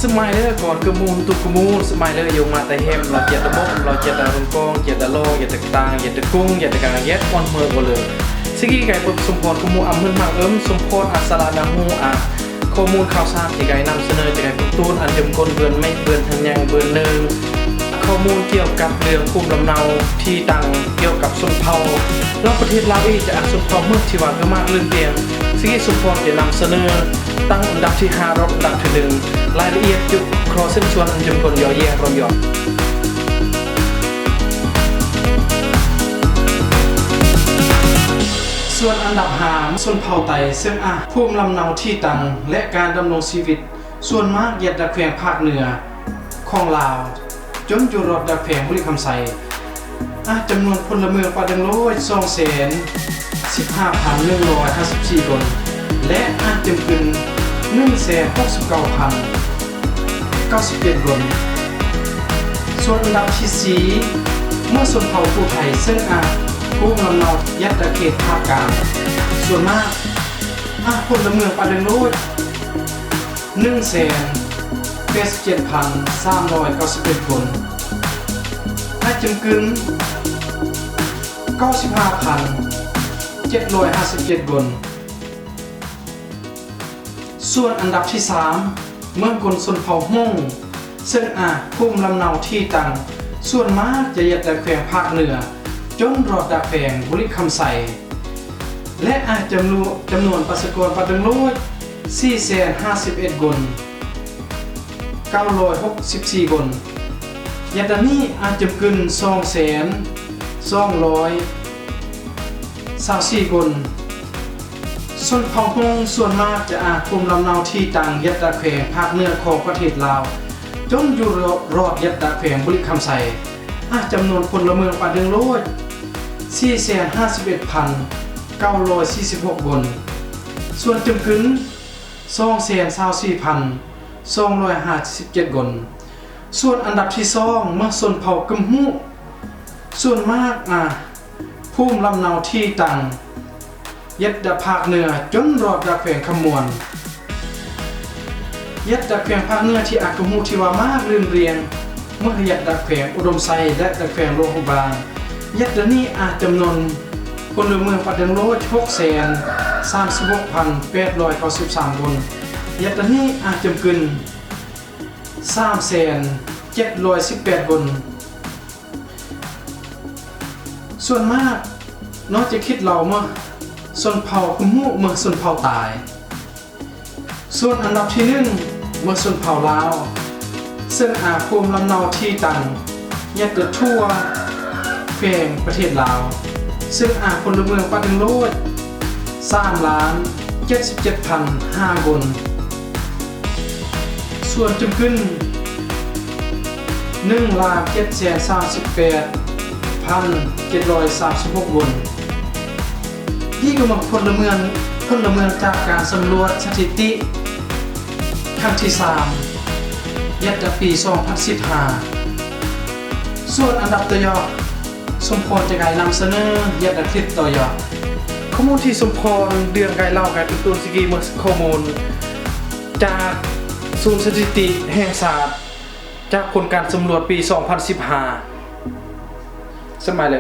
ສະໄໝເລີ ກ່ອນກະມູນ ຕຸກກະມູນ ສະໄໝເລີ ຢົງມາແຕ່ແຮມ ລາວຈຽດຕະບົກ ລາວຈຽດຕະລົງກອງ ຈຽດຕະລໍ ຈຽດຕະກະຕາງ ຈຽດຕະກຸງ ຈຽດຕະກາງ ຈຽດອອນເມີກວ່າເລີຍ ສະກີໄກ່ປຶກ ສົມພອນ ກຸມູ ອຳເພີມາກເອິມ ສົມພອນ ອາສາລານາງຫູ ອາ ຂໍ້ມູນຂ່າວສານທີ່ໄກ່ນຳສະເໜີ ຈະໄກ່ປຶກຕູນ ອັນຈົມກົນ ເບືອນເມັກ ເບືອນທັນຍັງ ເບືອນເນີງ ຂໍ້ມູນກ່ຽວກັບເລື່ອງພູມລຳເນົາ ທີ່ຕັ້ງກ່ຽວກັບຊົນເຜົ່າ ລາວປະເທດລາວອີກ ຈະອາຊົນເຜົ່າເໝິດທີ່ວ່າຄືມາກເລື່ອງດຽງ ສະກີສົມພອນຈະນຳສະເໜີ ຕັ້ງອັນດັບທີຫ້າ ຮອດອັນດັບທີໜຶ່ງ ລາຍລະອຽດຈຸ ຂໍເຊີນຊວນອັນຈຸມຄົນຍໍແຍງຣອມຢອນ. ສ່ວນອັນດັບຫ້າ ຊົນເຜົ່າໄຕ ເຊິ່ງອາ ພູມລຳເນົາທີ່ຕັ້ງ ແລະ ການດຳລົງຊີວິດ ສ່ວນມາກຍັດດາແຂວງພາກເໜືອ ຂອງລາວ ຈົນຢູ່ຮອດດາແຂວງບໍລິຄຳໄຊ ອາ ຈຳນວນພົນລະເມືອງປະເດັນໂລຍ ສອງແສນສິບຫ້າພັນໜຶ່ງຮ້ອຍຫ້າສິບສີ່ຄົນ ແລະ ອາ ຈຳກຶນ ໜຶ່ງແສນຫົກສິບເກົ້າພັນເກົ້າສິບເຈັດຄົນ. ສ່ວນອັນດັບທີສີ່ ເມື່ອຊົນເຜົ່າຜູ້ໄທ ເຊິ່ງອາ ພູມລຳເນົາຍັດດາເຂດພາກກາງ ສ່ວນມາກ ອາ ພົນລະເມືອງປະເດັນໂລຍ ໜຶ່ງແສນແປດສິບເຈັດພັນສາມຮ້ອຍເກົ້າສິບເອັດຄົນ ອາ ຈຳກຶນ ເກົ້າສິບຫ້າພັນເຈັດຮ້ອຍຫ້າສິບເຈັດຄົນ. ສ່ວນອັນດັບທີສາມ ເມືອງຄົນຊົນເຜົ່າຮົງ ເຊິ່ງອາ ພູມລຳເນົາທີ່ຕັ້ງ ສ່ວນມາກຈະຍັດດາແຂວງພາກເໜືອ ຈົນຮອດດາແຂວງບໍລິຄຳໄຊ ແລະ ອາ ຈຳນວນ ຈຳນວນປະຊາກອນປະເດັນໂລຍ ສີ່ແສນຫ້າສິບເອັດຄົນ ເກົ້າຮ້ອຍຫົກສິບສີ່ຄົນ ຍັດດານີ້ອາ ຈຳກຶນ ສອງແສນສອງຮ້ອຍຊາວສີ່ຄົນ. ຊົນເຜົ່າຮົງສ່ວນມາກຈະອາ ພູມລຳເນົາທີ່ຕັ້ງ ຍັດດາແຂວງພາກເໜືອຂອງປະເທດລາວ ຈົນຢູ່ຮອດຍັດດາແຂວງບໍລິຄຳໄຊ ອາ ຈຳນວນພົນລະເມືອງປະເດັນໂລຍ ສີ່ແສນຫ້າສິບເອັດພັນເກົ້າຮ້ອຍສີ່ສິບຫົກຄົນ ສ່ວນຈຳກຶນ ສອງແສນຊາວສີ່ພັນສອງຮ້ອຍຫ້າສິບເຈັດຄົນ. ສ່ວນອັນດັບທີສອງ ເມື່ອຊົນເຜົ່າກຶມຮຸ ສ່ວນມາກອາ ພູມລຳເນົາທີ່ຕັ້ງ ຍັດດາພາກເໜືອ ຈົນຮອດດາແຂວງຄຳມ່ວນ ຍັດດາແຂວງພາກເໜືອທີ່ອາ ກຶມຮຸທີ່ວ່າມາກເລື່ອງດຽງ ເມື່ອຍັດດາແຂວງອຸດົມໄຊ ແລະ ດາແຂວງຫຼວງພະບາງ. ຍັດດານີ້ອາ ຈຳນວນພົນລະເມືອງປະເດັນໂລຍ ຫົກແສນສາມສິບຫົກພັນແປດຮ້ອຍເກົ້າສິບສາມຄົນ ຍັດດານີ້ອາ ຈຳກຶນ ສາມແສນເຈັດຮ້ອຍສິບແປດຄົນ. ສ່ວນມາກ ນອກຈາກຄິດເຫຼົ່າເມື່ອຊົນເຜົ່າກຸມມຸ ເມື່ອຊົນເຜົ່າຕາຍ. ສ່ວນອັນດັບທີໜຶ່ງ ເມື່ອຊົນເຜົ່າລາວ ເຊິ່ງອາ ພູມລຳເນົາທີ່ຕັ້ງ ຍັດດາທົ່ວແຂວງປະເທດລາວ ເຊິ່ງອາ ພົນລະເມືອງປະເດັນໂລຍ ສາມລ້ານເຈັດສິບເຈັດພັນຫ້າຄົນ. ສ່ວນຈຳກຶນ ໜຶ່ງລ້ານເຈັດແສນສາມສິບແປດພັນເຈັດຮ້ອຍສາມສິບຫົກຄົນ. ນີ້ກໍມາ ພົນລະເມືອງ ພົນລະເມືອງຈາກການສຳຫຼວດສະຖິຕິຄັ້ງທີສາມ ຍັດດາປີສອງພັນສິບຫ້າ. ສ່ວນອັນດັບຕໍ່ຢອດ ສົມພອນຈະໄດ້ນຳສະເໜີ ຍັດດາຄລິບຕໍ່ຢອດ. ຂໍ້ມູນທີ່ສົມພອນເດືອນໄກເລົ່າ ໄກເປັນຕົ້ນສະກີ ເມື່ອຂໍ້ມູນຈາກສູນສະຖິຕິແຫ່ງຊາດ ຈາກຜົນການສຳຫຼວດປີສອງພັນສິບຫ້າ ສະໄໝເລີ.